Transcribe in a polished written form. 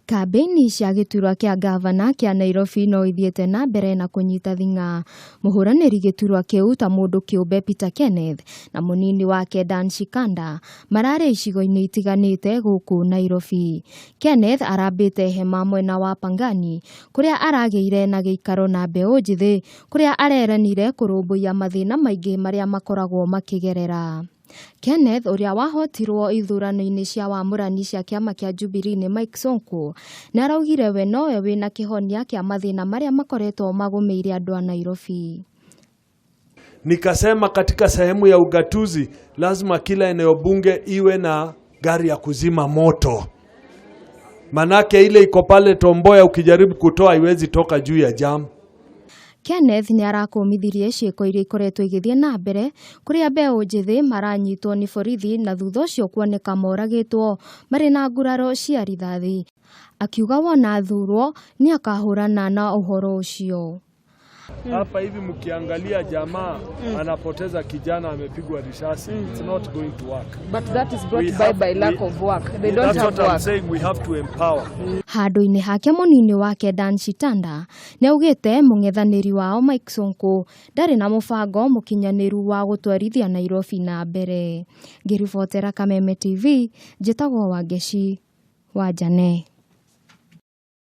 Kambĩini cia gĩturwa kĩa ngavana kĩa Nairobi no ithiĩte na mbere na kũnyita thing'a. Mũhũranĩri gĩturwa kĩu ta mũndũ kĩũmbe Peter Kenneth na mũnini wake Dan Shikanda mararĩ icigo-inĩ itiganĩte gũkũ Nairobi. Kenneth arambĩte hema mwena wa Pangani kũrĩa aragĩire na gĩikaro na mbeũ njĩthĩ kũrĩa areranire kũrũmbũiya mathĩna maingĩ marĩa makoragwo makĩgerera. Kenneth ũrĩa wahotirwo ithurano-inĩ cia wamũrani cia kĩama kĩa Jubilee nĩ Mike Sonko nĩ araugire we nowe wĩna kĩhonia kĩa mathĩna marĩa makoretwo magũmĩire andũ a Nairobi. Nikasema katika sehemu ya ugatuzi lazima kila eneo bunge iwe na gari ya kuzima moto, manake ile iko pale Tom Mboya, ukijaribu kutoa haiwezi toka juu ya jam. Kenneth nĩ arakũmithirie ciĩko iria ikoretwo igĩthiĩ na mbere kũrĩa mbeũ njĩthĩ maranyitwo nĩ borithi na thutha ũcio kuoneka moragĩtwo marĩ na nguraro cia rithathi. Akiuga wona athurwo nĩ akahũrana na ũhoro ũcio. Hapa hivi mkiangalia jamaa anapoteza kijana amepigwa risasi, it's not going to work. But that is brought We by have- by lack of work. They don't That's have what I'm work. saying, we have to empower. Handũ-inĩ hake mũnini wake Dan Shitanda nĩ augĩte mũng'ethanĩri wao Mike Sonko ndarĩ na mũbango mũkinyanĩru wa gũtwarithia Nairobi na mbere. Ngĩribotera Kameme TV, njĩtagwo Wangeci wa Njane.